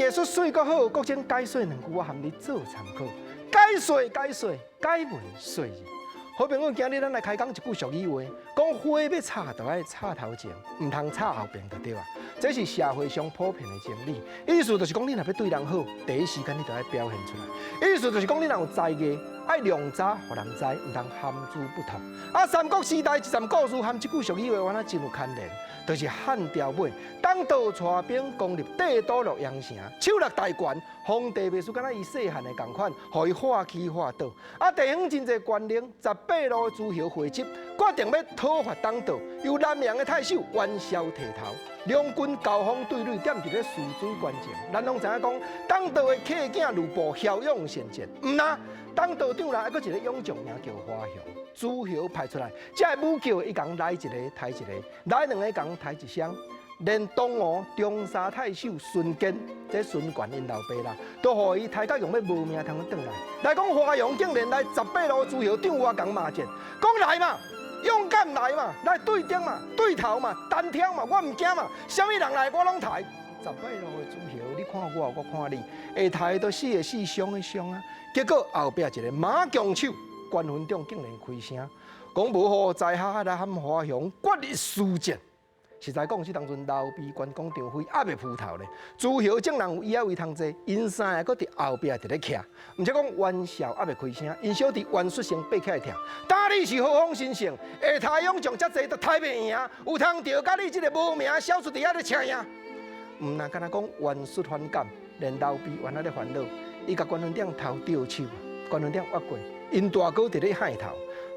藝術媠閣好，國珍解說兩句，我含你做參考。解說解說，解文說字。好朋友，今日咱來開講一句俗語話，講火欲插就愛插頭前，毋通插後爿就對啊。這是社會上普遍的真理。意思就是講，你若欲對人好，第一時間你就愛表現出來。意思就是講，你若有才藝，愛量早予人知，毋通含珠不吐。啊，三國時代一段故事含這句俗語話，原來真有牽連，就是漢朝尾，董卓帶兵攻入帝都洛陽城，手握大權，皇帝袂輸敢若伊細漢的仝款，予伊化起化倒。啊，地方真濟官吏，十八路諸侯匯集，決定欲討伐董卓，由南陽的太守袁紹提頭，兩軍交鋒對壘，踮佇咧泗水關前。咱攏知影講，董卓的契囝呂布驍勇善戰，毋但，董卓帳內還閣一個勇將名叫華雄，諸侯派出來，這个武將伊共來一個刣一個，來兩个共刣一雙，連東吳長沙太守孫堅，這孫權𪜶老爸啦，都予伊刣甲用欲無命通轉來。來講華雄竟然來十八路諸侯長外共罵戰，講來嘛，勇敢來嘛，來對頂嘛，對頭嘛，單挑嘛，我毋驚嘛，啥物人來我攏刣。十八路的諸侯，你看我，我看你，會刣都死的死，傷的傷啊。結果後壁一个馬強手關雲長竟然開聲，講無好在下來和華雄決一死戰。實在講，這當陣劉備、關公、張飛猶未浮頭咧，諸侯眾人有伊仔位通坐，𪜶三个閣佇後壁佇咧徛。毋則講袁紹猶未開聲，𪜶小弟袁術先爬起來跳。當你是何方神聖？下刣勇將遮濟都刣袂贏，有通著佮你這个無名小卒佇遐咧請贏？毋但敢若講袁術反感，連劉備原來咧煩惱，伊共關雲長頭吊手，關雲長越過，𪜶大哥佇咧害頭，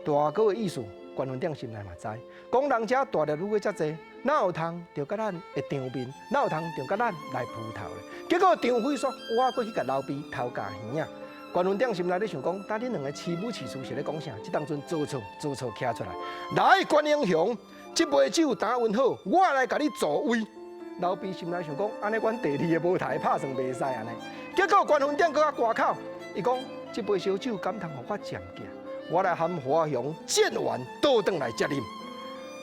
大哥的意思，關雲長心內嘛知，講人遮大粒女仔遮濟，哪有通著佮咱的場面，哪有通著佮咱來浮頭咧？結果張飛說，我過去共劉備頭鵰耳仔。關雲長心內咧想講，當恁兩個師母師師是咧講啥？這當陣曹操，曹操徛出來，來關英雄，這杯酒焦溫好，我來共你助威。劉備心內想講，按呢阮第二个舞台拍算袂使按呢。結果關雲長閣較大口，伊講這杯燒酒敢通予我占寄，我來和華雄戰完倒轉來接啉。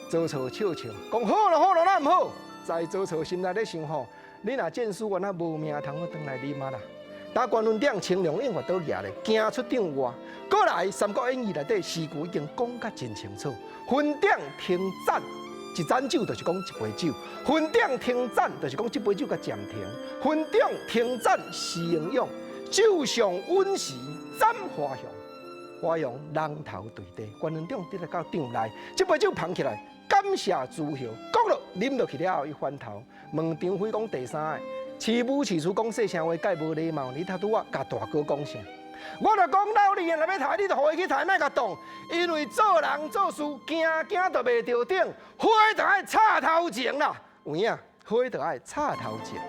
曹操笑笑，講好囉好囉，哪毋好？在曹操心內咧想吼，你若戰輸，我若無命通閣轉來啉啊啦。當關雲長青龍偃月刀舉咧，行出帳外，過來《三國演義》內底詩句已經講甲真清楚，雲長停盞。一盞酒就是講一杯酒，雲長停盞就是講這杯酒共暫停。雲長停盞施英勇，酒上穩時斬華雄。華雄人頭墜地，關雲長直來到帳內，這杯酒捧起來，感謝諸侯。講落啉落去了後，伊翻頭問張飛講第三个，師母師師講細聲話，蓋無禮貌，你頭拄仔共大哥講啥？我就講老李，若欲刣，你就予伊去刣，莫共擋。因為做人做事，驚驚就袂著頂，火就愛插頭前啦。有影，火就愛插頭前。